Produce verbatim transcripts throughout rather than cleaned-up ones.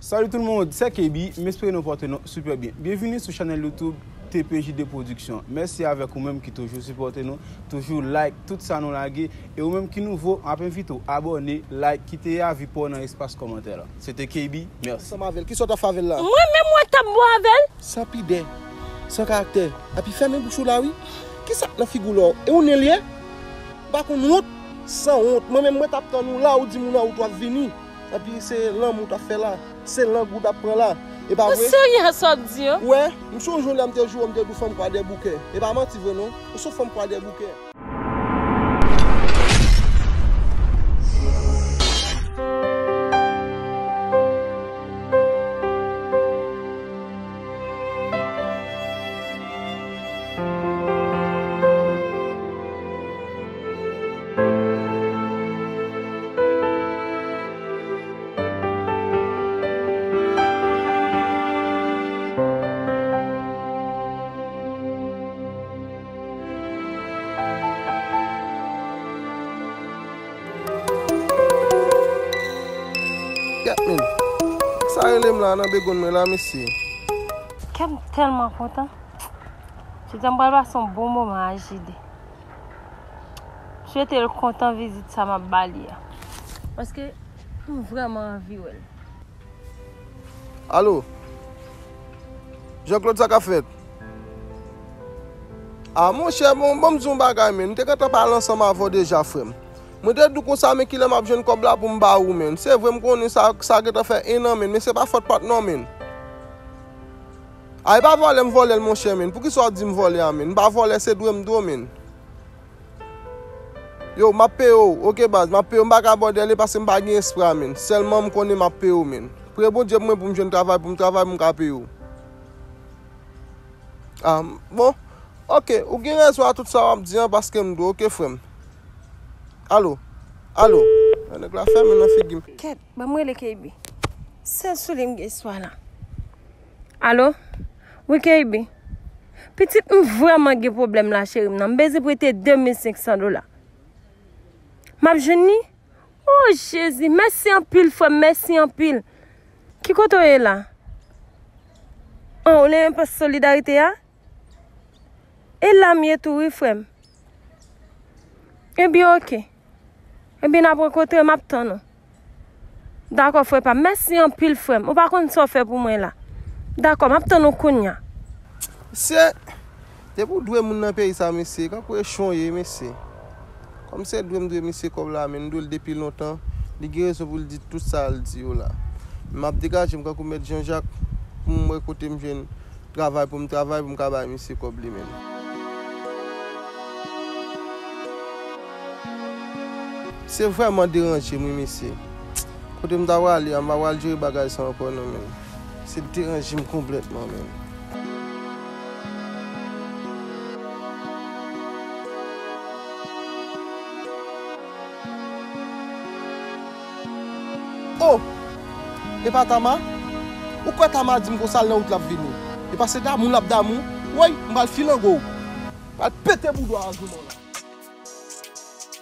Salut tout le monde, c'est K B, m espere nou pòte nou super byen. Byenvini sou chanèl YouTube T P J D Production. Mèsi avèk ou menm ki toujou sipòte nou, toujou like tout sa nou lage, e ou menm ki nouvo, m ap envite w abòne, like, kite avi pa w nan espas kòmantè la. Se te K B, mèsi. Ansanm avè l, kisa w t ap fè avè l la? Mwen menm, mwen t ap bwè avè l. San pidè, san karaktè. Epi fèmen bouch ou la wi. Kisa k nan figi w la? E ou nen l ye? Ou pa konn wont? San wont. Mwen menm mwen t ap tann ou la, ou di m ou nan wout w ap vini. Epi se lanmou w t ap fè la. Se lang ou t ap pran la. E pa vre? Ou serye sa w ap di yo? Ou wè, m sonje yon lè m te joure, m te di w fanm kwa dè boukè. E pa manti vre non. Ou se yon fanm kwa dè boukè. Gad men. Sa rele m la nan begonn mwen la, mesye. Kè m tèlman kontan. Jodi a m pral pase yon bon moman a J D. M swete l kontan vizit sa m ap ba li a. Paske m vrèman anvi wè l. Alo? Jean Claude, sa k ap fèt? A, monchè, bon, ban m di w yon bagay, men. M te gentan pale ansanm avè w deja, frè m. Mwen te di w konsa, men kilè m ap jwenn kòb la pou m ba ou, men. Se vre, m konnen sa, sa gentan fè en an, men, men se pa fòt patnè w, men. A, e pa vòlè m vòlè l, monchè, men. Poukisa w ap di m vòlè a, men? M pa vòlè, se dwe m dwe w, men. Yo, m ap peye w. Oke, baz, m ap peye w. M pa ka bòdèle paske m pa gen espre a, men. Sèlman m konnen m ap peye w, men. Priye Bondye pou mwen pou m jwenn travay, pou m travay, pou m ka peye w. A, bon. Oke, ou gen rezon a tout sa w ap di an paske m dwe, oke, frè m. Alo? Alo? A, nèg la fèmen nan figi m. Kèt, ban m rele K B. Sèl sou li m gen swa la. Alo? Wi, K B. Pitit, m vrèman gen pwoblèm la, cheri m nan. M bezwen prete de mil senk san dola. M ap jwenn li? O Jezi, mèsi anpil, frè m, mèsi anpil. Ki kote w ye la? An, ou nan enpas solidarite a? E la m ye tou wi, frè m. Ebyen, oke. Ebyen, n ap rankontre, m ap tann ou. Dakò, frè pa m. Mèsi anpil, frè m. Ou pa konn sa w fè pou mwen la. Dakò, m ap tann ou kounye a. Mesye, depi w dwe moun nan peyi sa, mesye, kankou echon w ye, mesye. Kòm se dwe m dwe misye kòb la, men m dwe l depi lontan. Li gen rezon pou l di tout sa l di yo la. M ap degaje m kankou mèt Jan Jak pou m wè kote m jwenn travay pou m travay pou m ka bay misye kòb li menm. Se vrèman deranje m wi mesye. Kote m ta prale a, m pa pral jere bagay sa ankò non menm. Se deranje m konplètman menm. Oh! E pa Tama? Ou kwè Tama di m konsa l nan wout l ap vini? E pa se damou l ap damou? Woy, m pral filango w. M pral pete boudwa a jounen w la.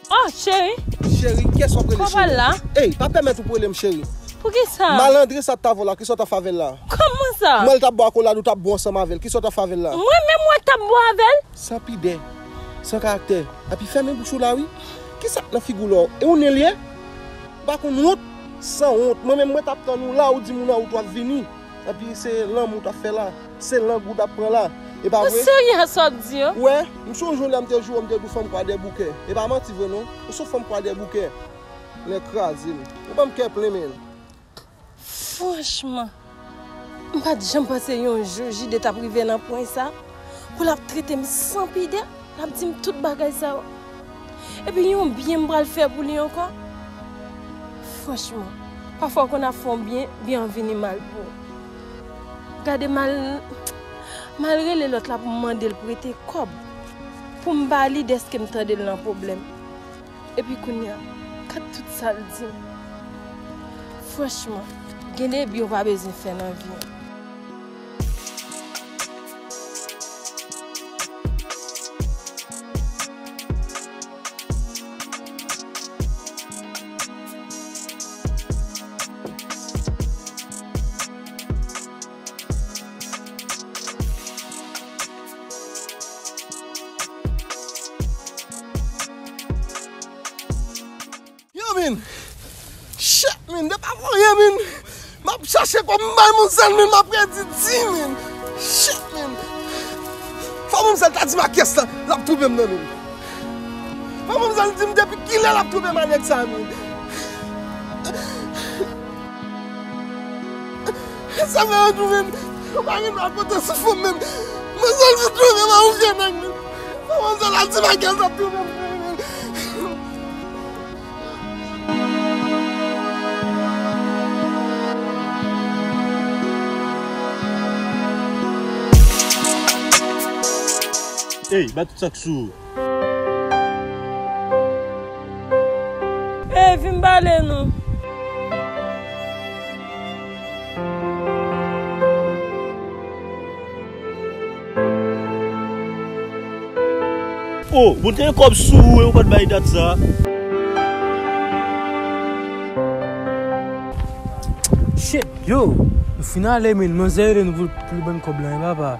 Oh, cheri. Cheri, kiyès w ap rele cheri? Kòman la? Ey, pa pèmèt ou pou rele m cheri. Poukisa? Malandren sa t ap vòlè la, kisa w t ap fè avè l la? Kòman sa? Mwen l t ap bwè akolad ou t ap bwè ansanm avè l, kisa w t ap fè avè l la? Mwen menm mwen t ap bwè avè l. San pidè, san karaktè. Epi fèmen bouch ou la wi. Kisa k nan figi w la? E ou nen l ye? Ou pa konn wont? San wont. Mwen menm mwen t ap tann ou la, ou di m ou nan wout w ap vini. Epi se lanmou w t ap fè la. Se lang ou t ap pran la. E pa vre? Ou serye sa w ap di yo? Ou wè, m sonje yon lè m te joure, m te di w fanm kwa dè boukè. E pa manti vre non. Ou se yon fanm kwa dè boukè. Nèg kraze m. Ou ban m kè plen men. Franchman, m pa t janm panse yon jou J D t ap rive nan pwen sa, pou l ap trete m san pidè, l ap di m tout bagay sa yo. Epi yon byen m pral fè pou li ankò. Franchman, pafwa w konn ap fè yon byen, byen an vini mal pou ou. Gade m al, m al rele lòt la pou m mande l prete kòb, pou m ba li dèske m tande l nan pwoblèm. Epi kounye a, gad tout sa l di m. Franchman, gen de byen w pa bezwen fè nan vi an. Min, m ap chache kòb m bay manzèl, min, m ap redi di, min. Shit, min. Fò manzèl ta di m a kiyès la, l ap twouve m nan, min. Fò manzèl di m depi kilè l ap twouve m a nèg sa, min. Sa fè yon jou, min. Ou pa gen dwa konte sou fanm, min. Manzèl vin twouve m a yon vye nèg, min. Fò manzèl la di m a kiyès l ap twouve m, min. Ey, ba tout sa k sou ou. Ey, vin pale non. Oh, bon, te gen kòb sou ou e ou pa t bay dat sa. Shit, yo, nou fin ale, men manzè rele nou pou, pou li ban n kòb la, wi, papa.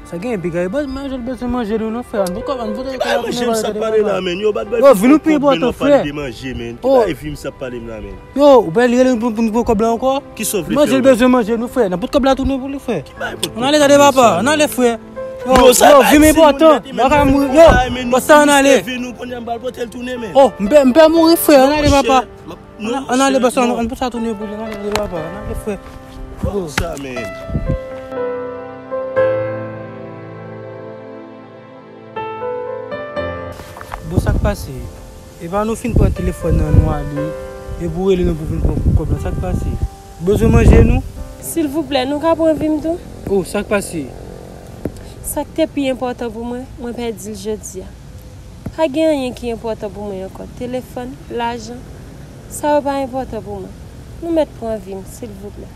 Sa gen, piga, e bòs, manzè bezwen manje nou, non, frè. An nou kòb, an nou vote. Ki bagay manje m sa k pale la, men? Yo, bat bay. Yo, vin nou pi enpòtan, frè. Ki bagay vi m sa k pale m la, men? Yo, ou pa li rele pou, pou nou pran kòb la ankò? Kisa w vle fè? Manzè bezwen manje nou, frè. N ap pot kòb la tounen pou li, frè. Ki bagay pot kòb la tounen sa, men? Ann ale, tande, papa, ann ale, frè. Yo, yo, vi m enpòtan. Bagay m, yo, bòs sa, ann ale. Oh, m pè, m pè mouri, frè, ann ale, papa. Ann ale, bòs sa, ann pot sa tounen pou li, ann ale, tande, papa, ann ale, frè. Yo. Sa, men. Bon, sa k pase? E pa nou fin pran telefòn nan, nou ale, epi w rele nou pou vin pran kòb la, sa k pase? Bezwen manje nou? Silvouplè, nou ka pran vi m tou? Oh, sa k pase? Sa k te pi enpòtan pou mwen, mwen pèdi l jodi a. Pa gen anyen ki enpòtan pou mwen ankò. Telefòn, lajan, sa yo pa enpòtan pou mwen. Nou mèt pran vi m, silvouplè.